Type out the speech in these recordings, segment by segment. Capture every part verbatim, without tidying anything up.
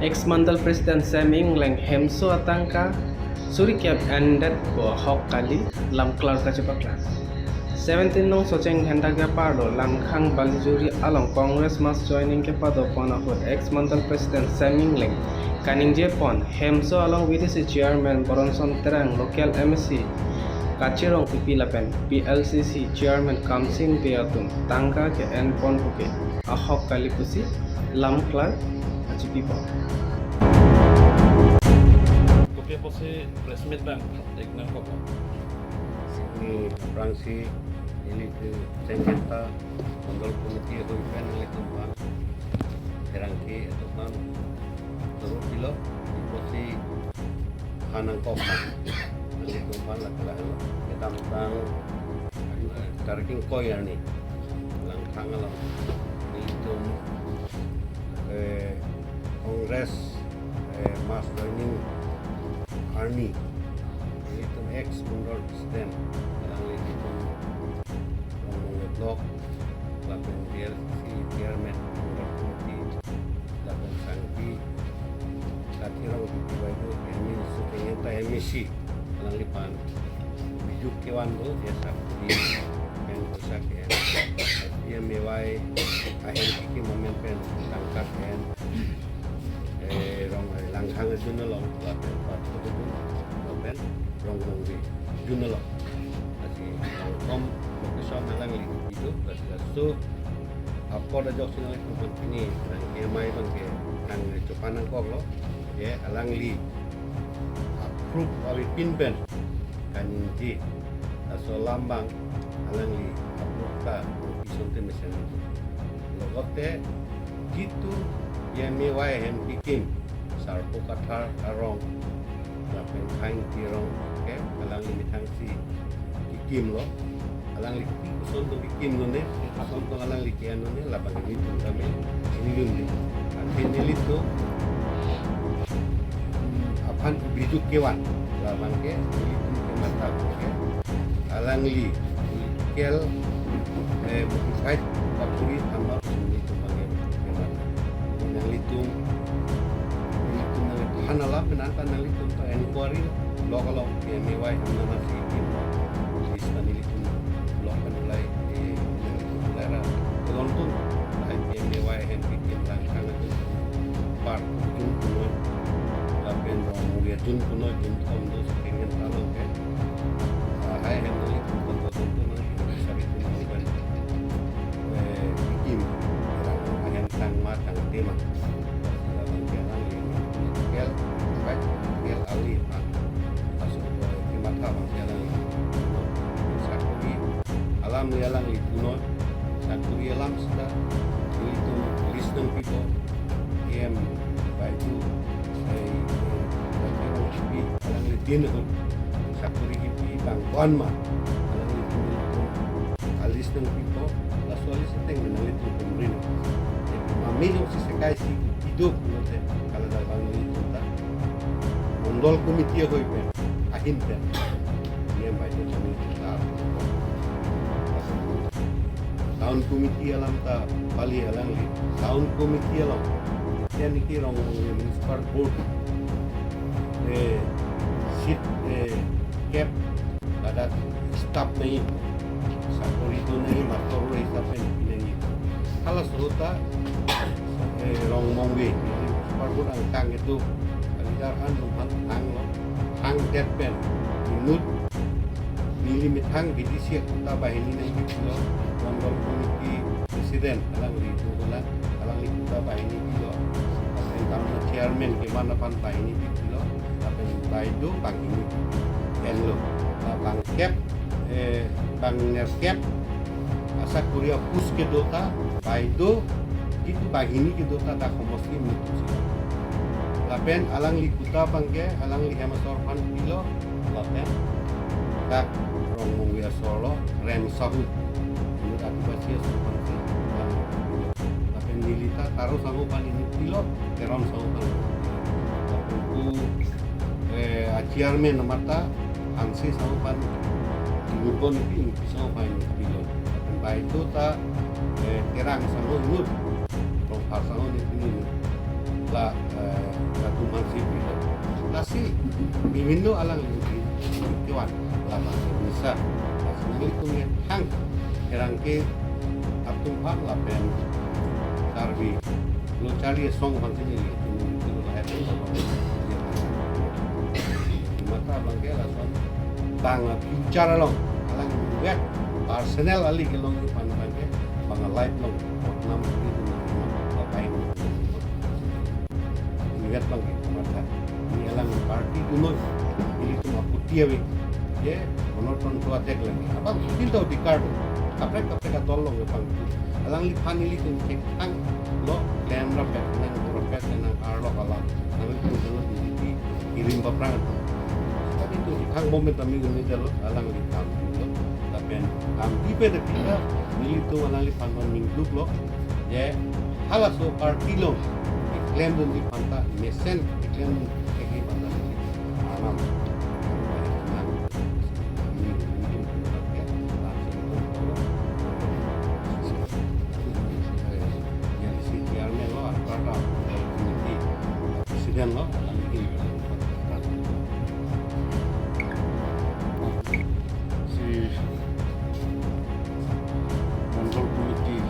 Ex Mandal President Seming Engleng hemso atangka suri kep endet po ahok kali lamklar kachepaklang. Seventeen nong Socheng Dhenta keparlo Langkhang Balijuri along Congress mass joining kepadopon ahut ex Mandal President Seming Engleng kaningje pon hemso along V D C Chairman Boronson Terang, local M A C Kache Rongpipi lapen P L C C Chairman Kamsing Bey atum tangka ke-en pon puke ahok kali pusi lamklar kachepipon. Kopi apotsi press meet abang ik nangkok lo? Ini aphrangsi nelitum Socheng Dhenta Mandal Committee ahoi pen nelitum aphan pherangke atum aphan turu pilo, kopi apotsi ha nangkok ma, nelitum aphan lake lahelo. Kedamtang, eh, tarik ingkoi arni Langkhang along nelitum, eh, Congress, eh, mass joining arni nelitum ex Mandal President, alangli nelitum Rongmongve Block, lapen V L C C Chairman, Mandal Committee, lapen Sangpi Kache Rongpipi Baido, M A C, Socheng Dhenta M A C, alangliphan abhijog kevan do, je sakori pen poisa ke-en, P M A Y ahem kekim amen pen tangka ke-en, eh, Rong, eh, Langkhang ajun along, lapen Pathu ajun, lapen Rongmongve ajun along. Lasi Langkhang location alangli kedo, lasi laso apor ajoksi nanglitum aphan pini nang M I abang ke nang chopan nangkok lo, ke alangli approve avepin pen kaningje laso alam abang alangli approve ta ison te mesen itu. Logote jitu P M A Y ahem kekim Sarpo Kathar arong lapen Khang Ingti arong ke alangli methang si kekim lo. Alangli kopi koson tong kekim lone, kopi koson tong alangli ke-en lone, labang nelitum tame chinidunde. Athe nelitum, mm, aphan abhijog kevan, labang ke nelitum kematha abang ke alangli political, eh, motivated sakori aphan ma nelitum abang ke kematha. Nanglitum, nelitum nangthan alam, menanta nanglitum ta inquiry lo, Block along P M A Y ahem nana si kekim lo. List ta nelitum Block pen ulai, eh, nanglitum ulai ra. Lontung, lahai P M A Y ahem kekim Langkhang ajun, Pathu ajun punoi, lapen Rongmongve ajun punoi, jun thom do, Socheng Dhenta along ke. Lahai ahem nanglitum tonton tonton nang, sari tum nang pen, eh, kekim, rang ahem tang ma tangte ma. Labang ke alangli political, right, political ali aphan. Laso, eh, kematha abang ke alangli sakori alam le alangli punoi, sakori alam seta nelitum list nangpipo, M Baido, eh, eh, Kache Rongpipi, alanglitin ahut sakori kepi abang ko-an ma, alanglitin nelitum a-list nangpipo, laso a-list ateng nanglitum pumrin. Te pumame jongsi sekai si kedo pulote, kala abang nelitum ta Mandal Committee ahoi pen, ahin pen, M Baido kami ta Town Committee alam ta pali alangli. Town Committee along, itya niki Rongmongve Municipal Board, eh, seat, eh, kep, ladak staff nangji, sakori do nangji, mator ro hisap pen pi nangji. Halaso ahut ta, eh, Rongmongve, Municipal Board angkang kedo, leader an atum aphan thanglo, thangdet pen, inut neli methang B D C akuta banghini nangkepilo, Mandal Committee President, alangli do hula, alangli kuta banghini pilo, lapen town chairman keman aphan banghini pilo, lapen Baido banghini pi-enlo, la bangkep, eh, bangnerkep asakori a-post kedo ta, Baido jitu banghini kedo ta dak homosti nelitum si. Lapen alangli kuta abang ke, alangli hem asor aphan pilo, lapen dak Rongmongve asor lo, Rem Sahu. Inut Adivasi asor aphan si, alangli pilo. Lapen neli ta Taro Sahu aphan inut pilo, Teron Sahu aphan inut pilo. Lapen pu, eh, a-chairman amat ta, Hanse Sahu aphan inut bon ipi, Ingti Sahu aphan inut pilo. Lapen Baido ta, eh, Terang Sahu inut, Rongphar Sahu inut, inut. La, eh, Kuman si bilo. Lasi, bibinno alangli uti kewan, labang ke misa. Lasi nanglitum nethang, erang ke atum phan lapen Karbi lo charli asong phan sini litum itu lahai pun lo. Mata abang ke lason bang future along, alang wet personal ali kelong ke pan abang ke, bang life long, nam itu nama apa ini. Ingat bang, mata. Ini alang party dunoi. Ilitum aphuti ave. Ye, monoton to attack lagi. Abang, sutil tau dikar do. Kaprek kaprek adol long abang. Alangliphan ilitum cek thang lo, klem rapet nang, rapet nang, arlo alam. Nang itu dulu B J P, kirim paprang. Tapi itu di thang momen kami ini dalo, alangliphan dulu. Lapen, kami pada kita, ilitum alangliphan maning duk lo. Ye, halaso party lo, iklem dunji aphanta mesen, iklem dunji aphanta mesen. Anam. Chairman lo, President lo, si Mandal Committee,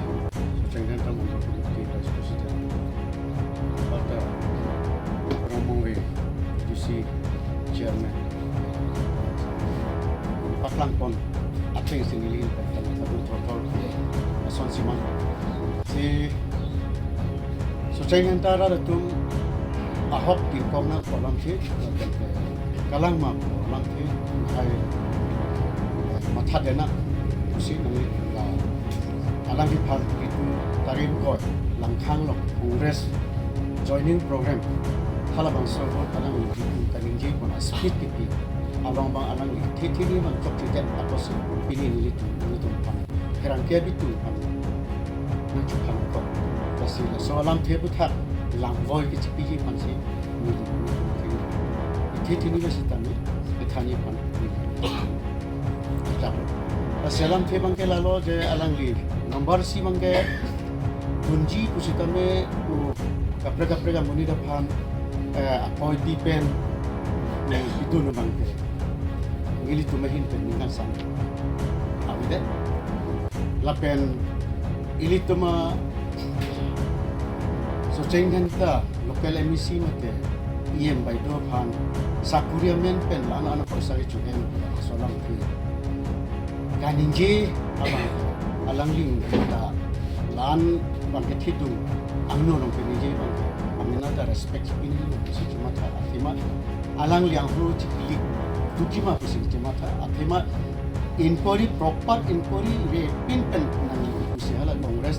Socheng Dhenta Mandal Committee Vice President, Pata Rongmongve, D C Chairman, paklangpon ateng si neli pen kami satu thorthor ason siman. Si Socheng Dhenta rat atum ahok tingkong nang kolam si, kalang ma kolam si, hai, eh, matha dena, usi nang la, alangphan itu tarim koi, Langkhang lo, Congress joining program, halabangso ahut alangli itu kaningje pon a-speech kipi, along bang alangli thethi ni bang chokche det apotsi, pini nelitum, nelitum phan, kerang ke bitu phan, nang chuphan kok. Lasi laso alamthe aputhak langvoi kechipiji aphansi neli nelitum thengni. Ithi thengni lasi tami, ithani aphan neli. Lasi alamthe abang ke lalo je alangli number isi abang ke dunji pusitame u kaprek kaprek amonit aphan, eh, appointee pen, eh, idun abang ke. Ilitum ahin pen ningkan sang. Awi det. Lapen ilitum a Socheng Dhenta local M A C mate E M baideo aphan sakuri amen pen la-an an poisa kechohem asolam ke. Kaningje abang ke, alangli ta la-an abang ke thidung angno along kaningje abang ke, amena ta respect pini ma pusi chematha athema alangli angho chikili duki ma pusi chematha athema inquiry, proper inquiry re pin pen nangli pusi hala Congress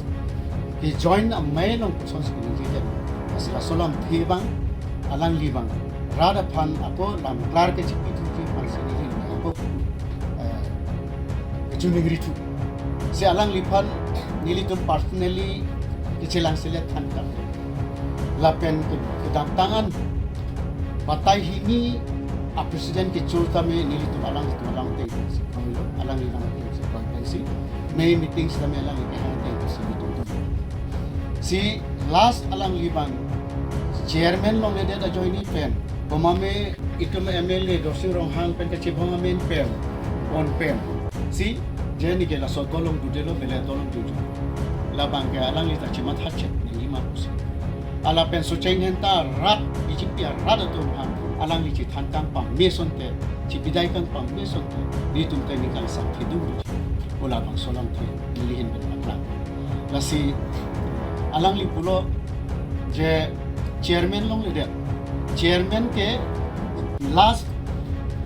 ke join amei along kosonsi kaningje det. Lasi laso alamthe abang, alangli abang rat aphan ako lam klar kechipi thuji aphansi neli ako, eh, kechoningri thu. Si alangliphan nelitum personally kechelang selet than kap. Lapen ke-, kedamtang an batai hini a-president kecho tame nelitum alanglitum alam ateng si kroilo, alangli alam ateng si kroi pensi. Mei meeting sitame alangli kehang ateng si nelitum tum. Si last alangli abang chairman longledet ajoine pen, komame itum M L A Dorsing Ronghang pen kachibong amen pen, pon pen. Si, je neke laso dolong dudelo bele dolong dudu. Labang ke alangli ta chematha chek nangji ma pusi. Ala pen Socheng Dhenta rat, B J P arat atum aphan, alangli chethan kang pame asonte, chebidai kang pame asonte, nelitum ta ningkan sang thidung duji. Ula bangso alamthe, neli ahin pen paklang. Lasi alangli pulo je chairman longledet. Chairman ke last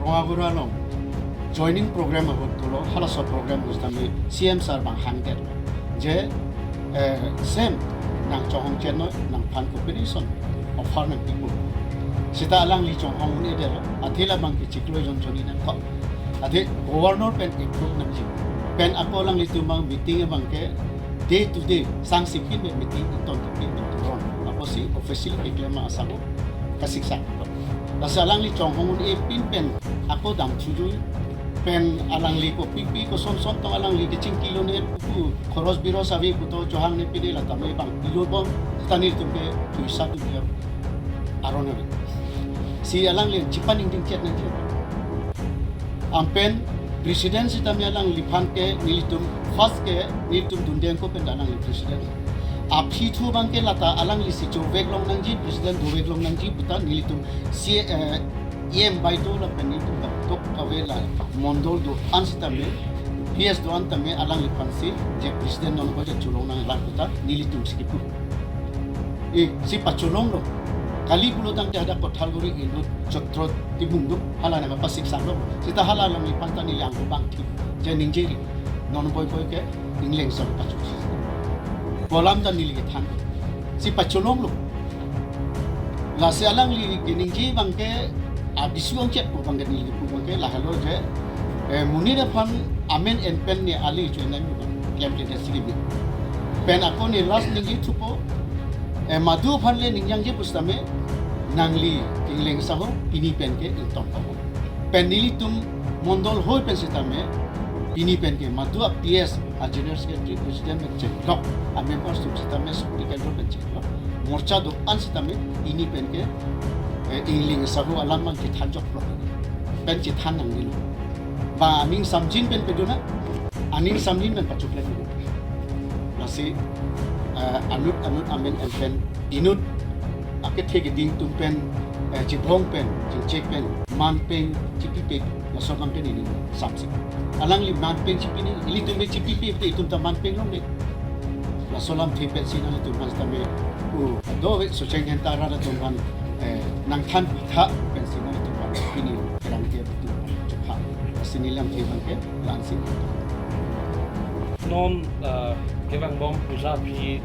Rongagora along joining program ahut pulo, halaso program ahut sitame C M sir abang hangdet. Je, eh, same, nang chonghong chenoi, nangphan cooperation offer nangpipo. Sita alangli chonghong un-edetlo, athe labang ke chiklo jon jonni nangkok. Athe governor pen approve nangji. Pen ako alanglitum abang meeting abang ke day to day, sang sipin pen meeting, ington kepin pen turon. Apotsi officially keklem asabo, kasiksak. Lasi alangli chonghong un-e pin pen, ako dam thujui, pen alangli kopipi koson son tong alangli kechingki lone pu, khoros biros ave pu to chohang ne pide la tame abang pilo bom, sita nelitum ke tuisa tu dia. aron ave. Si alangli chipaningding chet nangji. Anpen president sitame alangliphan ke nelitum first ke nelitum dunde angko pen alangli president. Aphi thu abang ke lata alangli si chovek long nangji, president dovek long nangji puta nelitum si, eh, E M bai do lapen nelitum katok kave la mondol do-an sitame, P S do-an tame alangliphan si je president non ko je cholong nanglang puta nelitum si kipu. Eh, si pacholonglo. Kali pulo tangte hadak Pathalguri inut Chotro Timung do, hala nangkapasik sanglo. Sita hala alangliphan ta neli angko bang thip je ningjeri. Non boi boi ke Ingleng sang pachuksi. Pu alam ta neli kethan. Si pacholonglo. Lasi alangli keningje abang ke, a, bisu angchet pu abang ke neli kipu abang ke lahelo je, eh, monit aphan amen en pen ne ali chu nang abang klem ke desi ke bi. Pen ako ne last ningje thupo, eh, madu aphan le ningjangje pusitame nangli Ingleng sang ho, pini pen ke ingtong ko. Pen nelitum mondol hoi pen sitame, pini pen ke madu a P S a General Secretary, President pen chenglok, a members atum sitame Shakti Kendra pen chenglok. Morcha do-an sitame pini pen ke, eh, Ingleng sang ho alam abang chethan joklo. Pen chethan nangnelo. Ba aning samjin pen pedona, aning samjin pen pachuklek. Lasi, eh, anut anut amen en pen inut akethe keding atum pen, eh, chibong pen, chingchek pen, manpeng chipipe, laso abang ke neli samse. Alangli manpeng chipi nangji, ilitum le chipipe, itum ta manpeng longle. Laso alamthe pensi nanglitum aphan sitame, u, dove Socheng Dhenta arat atum aphan, eh, nangthan pitha pensi nanglitum aphan pini kerang ke betul chokha. Lasi neli lamthe abang ke la-ansi. Non, ah, kevang bom puja aphi,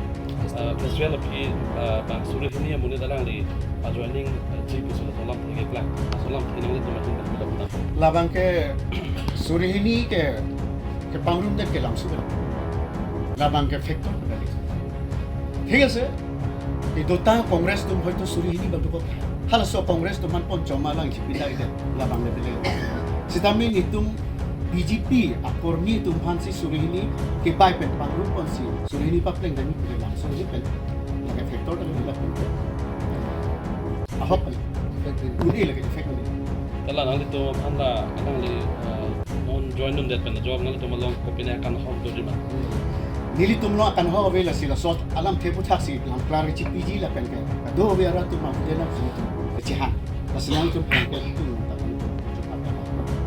ah, festival aphi, ah, bang suri hini amonit alangli ajoining, ah, ji pusi laso alamthe keklang, laso alamthe nanglitum ahin bang pilo putam. Labang ke suri hini ke, kepangrumdet ke langsu ke. Labang ke factor ke kali. Thik ase, iduta Congress atum hoito suri hini bang dokok. Halaso Congress atum aphan ponchom alang chipinda ide labang le bele. Sitame nelitum B J P akormi atum aphansi suri hini kebai pen pangrum ponsi suri hini papleng dani pule lang suri hini pen lake factor dani lapen ke. Ahok kali. Effect dani. Uni lake effect uni. Kala nanglitum aphan la, alangli, eh, non join dundet pen ajok nanglitum along kopine akanhok do rima? Nelitum along akanhok ave, lasi laso alamthe aputhaksi langklar chipiji lapen ke. Kadokave arat atum aphan nelitum kachehang. Lasi nangtum aphan ke itum nangtum nangtum chupak.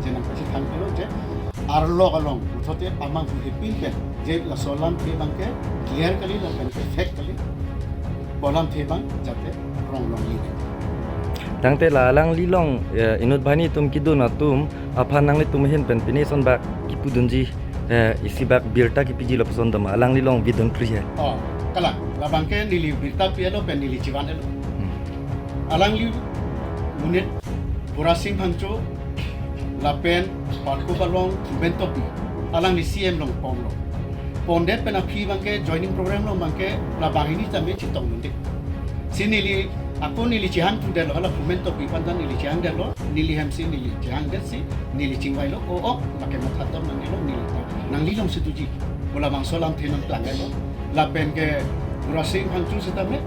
Je nangkachethang pilo je arlo along, muthote pamanghu hepin pen je laso alamthe abang ke clear kali lapen ke fact kali. Pu alamthe abang jate rong long li. Tangte la alangli along, eh, inut banghini atum kedun atum aphan nanglitum ahin pen pine son bak kipudunji, eh, isi bak birta kipiji lapuson doma, alangli along bidun kri he. Oh, kala, labang ke neli birta pi-etlo pen neli chevan-etlo. Hmm. Alangli monit Burasing Phangcho lapen Parkup along Phumen Tokbi, alangli C M along ponlo. Pondet pen aphi abang ke joining program along abang ke labang hini tame chetong dunde. Si neli, ako neli chehang thudetlo, hala Phumen Tokbi aphan ta neli chehangdetlo, neli hem si neli chehangdet si neli chingvailo, o, o, lake matha dam nangnelo, neli ta nangli along situji. Pu labangso alamthe nangplangetlo. Lapen ke Burasing Phangcho sitame,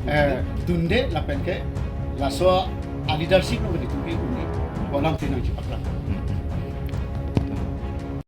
eh, dunde lapen ke laso a leadership along nelitum ke uni. Pu alamthe nangchepaklang.